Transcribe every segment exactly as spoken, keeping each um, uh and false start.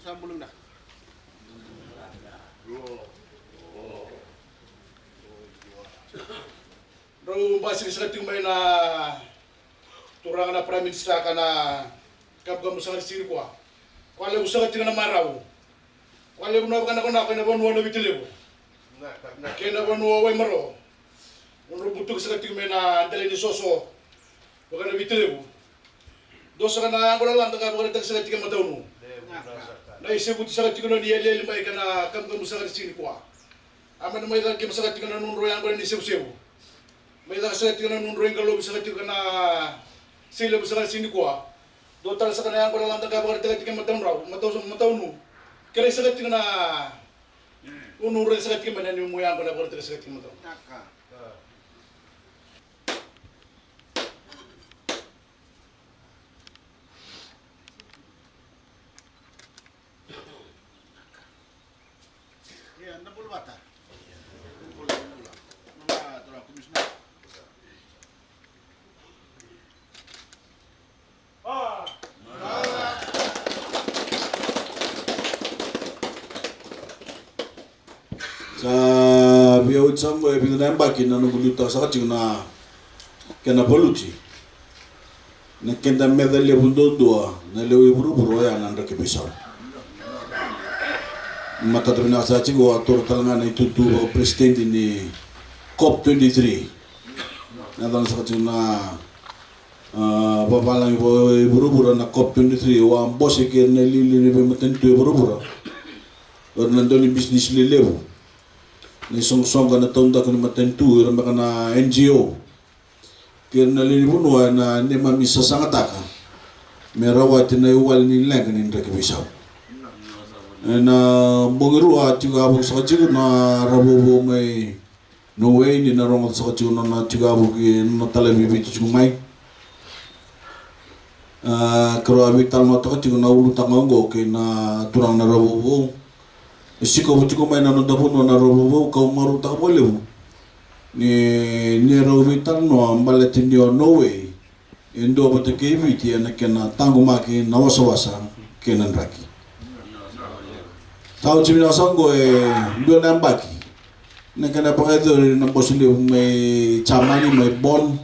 Drau basika saka tiko mai na turaga na Prime Minister ka na kabukabu saka ni siga nikua. Koya levu saka tiko na marau. Koya levu na vakanakonako ena vanua na Viti Levu kei na vanua o Waimaro. Nodra butuki saka tiko mai na dela ni soso vaka na Viti Levu. Dua saka na yago lalada ka vakaraitaka saka tiko e matau. Na isevuti saka tiko na ni yaliyali mai ka na kabukabu saka ni siga nikua. A mani mai caka kima saka tiko na nodrau yago na ni sevusevu. Mai caka saka tiko na nodrau iqalovi saka tiko na seilevu saka ni siga nikua. Dua tale saka na yago lalada ka vakaraitaka tiko e matau, matau, matau nu. Kerei saka tiko na unu rai saka tiko mai na ni mu yago na vakaraitaka saka tiko e matau. Sa via oti saka oqo e vica na yabaki na noqu liutaka saka tiko na kena valuti na keda meca levu duadua na lewe i vuravura, oya na draki veisau. Matata vinaka saka tiko, a toro tale ga na itutu vakaperesitedi ni COP twenty-three. Na yacana saka tiko na, a, vavalagi vaka i vuravura na COP twenty-three, au a bose kei ira na liuliu ni veimatanitu e vuravura. O ira na dau ni bisinisi lelevu, na isoqosoqo, na taudaku ni matanitu, ira beka na N G O, kei ira na lewe ni vanua, ena neimami sasagataka me rawati na iwali ni leqa ni draki veisau. Ena bogi rua a tiko a vuki saka tiko na ravouvou mai Norway, ni na rogoca saka tiko na nona tiko a vuki, na nona talevi Viti tiko mai. A, keirau a veitalanoataka tiko na ulutaga oqo kei na turaga na ravouvou. E sikova tiko mai na noda vanua na ravouvou, kau marautaka vakalevu ni, ni rau veitalanoa baleta ni o Norway e dua vata kei Viti ena kena taqomaki na wasawasa kei na draki. Sa oti vinaka saka oqo e dua na yabaki na kena vakayacori na Bose Levu mai Jamani, mai Bonn.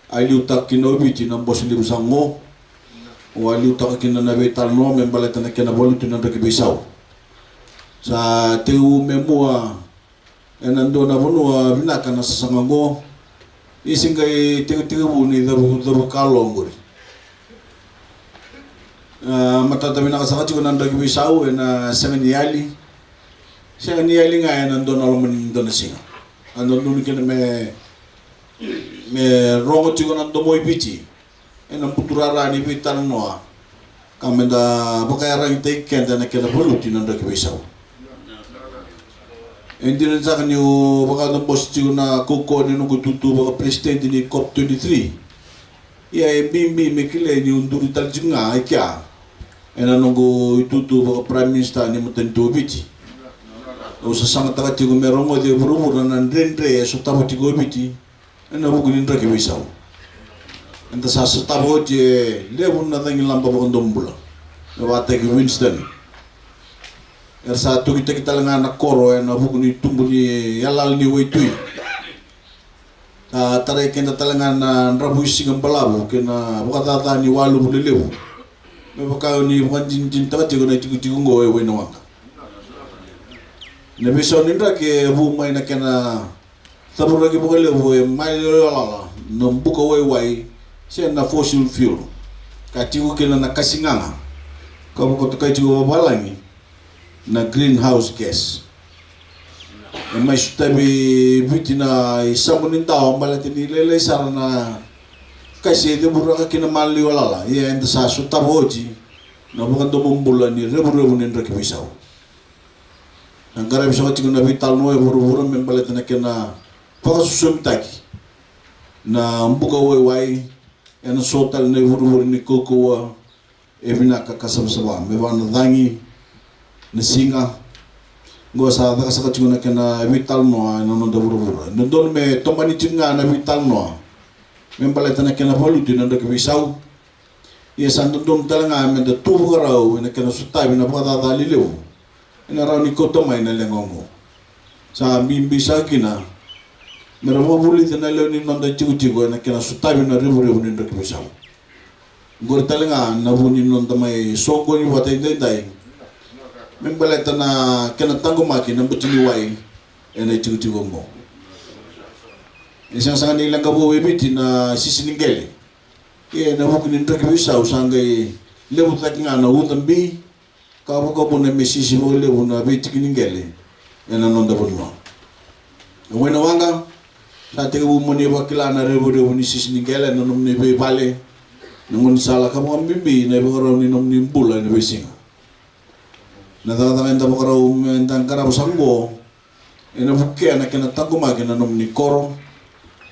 A liutaka kina o Viti na Bose Levu saka oqo. Au a liutaka kina na veitalanoa me baleta na kena valuti na draki veisau. Sa tekivu me mua ena dua na vanua vinaka na sasaga oqo. Ni se qai tekitekivu ni cavu, cavuka lo oqori. A, matata vinaka saka tiko na draki veisau ena sega ni yali. Sega ni yali ga ena dua na loma ni dua na siga. A dodonu kina me, me rogo tiko na domo i Viti ena buturara ni veitalanoa ka me da vakaiyaragitaki keda ena kena valuti na draki veisau. E dina saka niu vakacabose tiko na kaukauwa ni noqu itutu vakaperesitedi ni COP twenty-three. Ia e bibi me kilai niu duri tale tiko ga e kea ena noqu itutu vaka Prime Minister ni matanitu o Viti. Au sasagataka tiko me rogoci e vuravura na dredre e sotava tiko o Viti ena vuku ni draki veisau. Eda sa sotava oti e levu na cagilaba vakadomobula me vakataki Winston. Era sa tokitaki tale ga na koro ena vuku ni tubu ni yalayala ni waitui. Sa tarai keda tale ga na dravuisiga balavu kei na vakacaca ni waluvu lelevu. Me vaka ni vakadinadinataka tiko na itikotiko oqo e Wainawaqa. Na veisau ni draki e vu mai na kena cavuraki vakalevu e maliwa lala na buka waiwai se na fossil fuel. Ka tiko kina na kasi gaga ka vakatokai tiko vavalagi na greenhouse gas. E mai sotavi Viti na isamu ni dawa baleta ni lailai sara na kasi e cevuraka kina maliwa lala. Ia eda sa sotava oti na vakadomobula ni revurevu ni draki veisau. Na qaravi saka tiko na veitalanoa e vuravura me baleta na kena vakasosomitaki na buka waiwai ena so tale na ivurevure ni kaukauwa e vinaka ka savasava me vaka na cagi, na siga. Oqo sa caka saka tiko na kena veitalanoa ena noda vuravura. E dodonu me tomani tiko ga na veitalanoa me baleta na kena valuti na draki veisau. Ia sa dodonu tale ga me da tu vakarau ena kena sotavi na vakacaca lelevu ena rawa ni kauta mai na leqa oqo. Sa bibi sara kina me ra vakavulica na lewe ni noda itikotiko ena kena sotavi na revurevu ni draki veisau. Oqori tale ga na vu ni noda mai soqoni vata edaidai me baleta na kena taqomaki na bati ni wai ena itikotiko oqo. E sega sara ni leqa vou e Viti na sisi ni qele. Ia ena vuku ni draki veisau sa qai levu cake ga na uca bi ka vakavuna me sisi vakalevu na veitiki ni qele ena noda vanua. E Wainawaqa, sa tekivu mo ni vakila na revurevu ni sisi ni qele ena nomuni veivale, na gaunisala ka vakabibi na ivakarau ni nomuni bula ena veisiga. Na cakacaka eda vakarau me da qarava sa oqo ena vukea na kena taqomaki na nomuni koro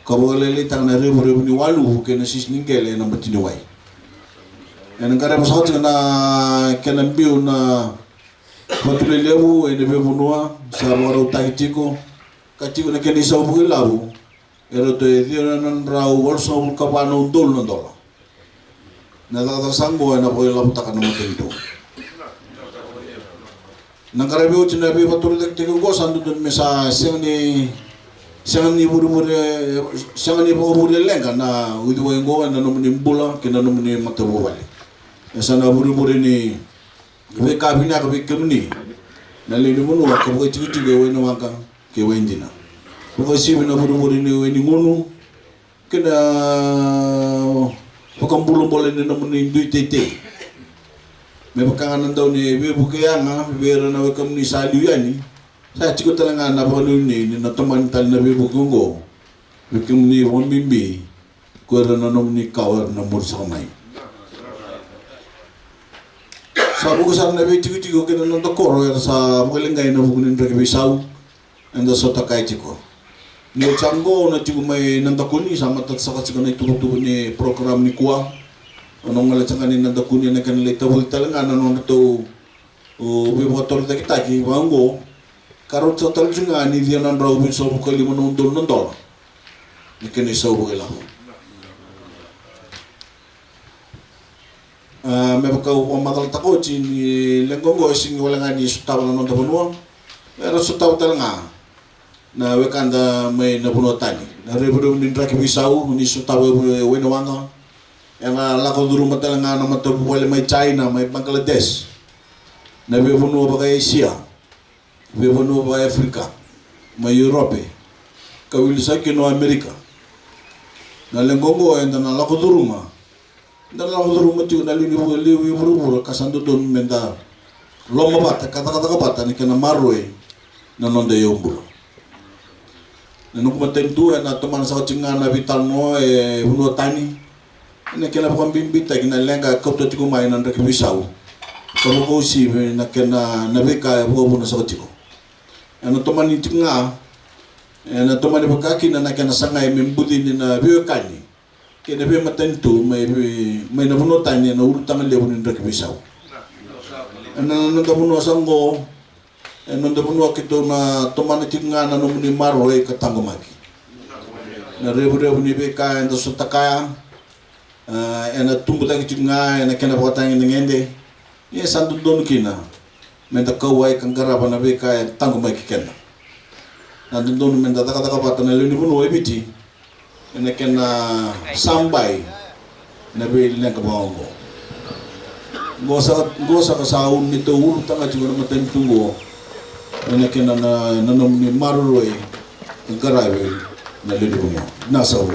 ka vakalailaitaka na revurevu ni waluvu kei na sisi ni qele ena bati ni wai. Ena qarava saka tiko na kena biu na vatu lelevu ena veivanua sa vakarautaki tiko ka tiko na kena isau vakailavo e rauta e ciwa na drau walusagavulu ka va na udolu na dola. Na cakacaka sa oqo ena vakailavotaka na matanitu. Na qaravi oti na veivakatorocaketaki oqo sa dodonu me sa sega ni sega ni vurevure sega ni vakavure leqa na uciwai oqo ena nomuni bula kei na nomuni matavuvale. E sa na vurevure ni veika vinaka vei kemuni na lewe ni vanua ka vakaitikotiko e Wainawaqa kei Waidina. Vakauasivi na vurevure ni wai ni gunu kei na vakabulabola ni nomuni dui teitei. Me vaka ga na dau ni veivuke yaga vei ira na wekamuni sa liu yani, sa tiko tale ga na vakanuinui ni na tomani tale na veivuke oqo vei kemuni vakabibi ko ira na nomuni kawa era na muri saka mai. Sa vuqa sara na veitikotiko kei na noda koro era sa vakaleqai ena vuku ni draki veisau eda sota kaya tiko. Ni oti sa oqo au na tiko mai Nadakuni, sa matata saka tiko na ituvatuva ni program nikua. Au na gole saka ni Nadakuni ena kena lai tavuci tale ga na nodratou veivakatorocaketaki vaka oqo ka rauta saka tale tiko ga ni ciwa na drau vitusagavulu ka lima na udolu na dola na kena isau vakailavo. A, me vaka au vakamacalataka oti ni leqa oqo e sega wale ga ni sotava na noda vanua, era sotava tale ga na wekada mai na vanua tani. Na revurevu ni draki veisau ni sotava e Wainawaqa ena lako curuma tale ga na matavuvale mai China, mai Bangladesh, na veivanua vaka-Esia, veivanua vaka-Africa, mai Europe, ka wili saka kina o America. Na leqa oqo eda na lako curuma, eda na lako curuma tiko na lewe ni vu- lewe i vuravura ka sa dodonu me da lomavata ka cakacaka vata na kena maroroi na noda iyaubula. Na noqu matanitu ena tomana saka tiko ga na veitalanoa e vanua tani ena kena vakabibitaki na leqa e kauta tiko mai na draki veisau ka vakauasivi na kena na veika e vakavuna saka tiko. Ena tomani tiko ga, ena tomani vaka kina na kena sagai me bucini na veiwekani kei na veimatanitu mai vei- mai na vanua tani ena ulutaga levu ni draki veisau. Ena noda vanua sa oqo, ena noda vanua keitou na tomana tiko ga na nomuni maroroi ka taqomaki. Na revurevu ni veika eda sota kaya, a, ena tubu cake tiko ga ena kena vakatagedegede. Ia sa dodonu kina me da kauwai ka qarava na veika e taqomaki keda. Na dodonu me da cakacaka vata na lewe ni vanua e Viti ena kena sabai na veileqa vaka oqo. Oqo saka, oqo saka sa u- neitou ulutaga tiko na matanitu oqo ena kena na, na nomuni maroroi ka qaravi na lewe ni vanua. Na sa u-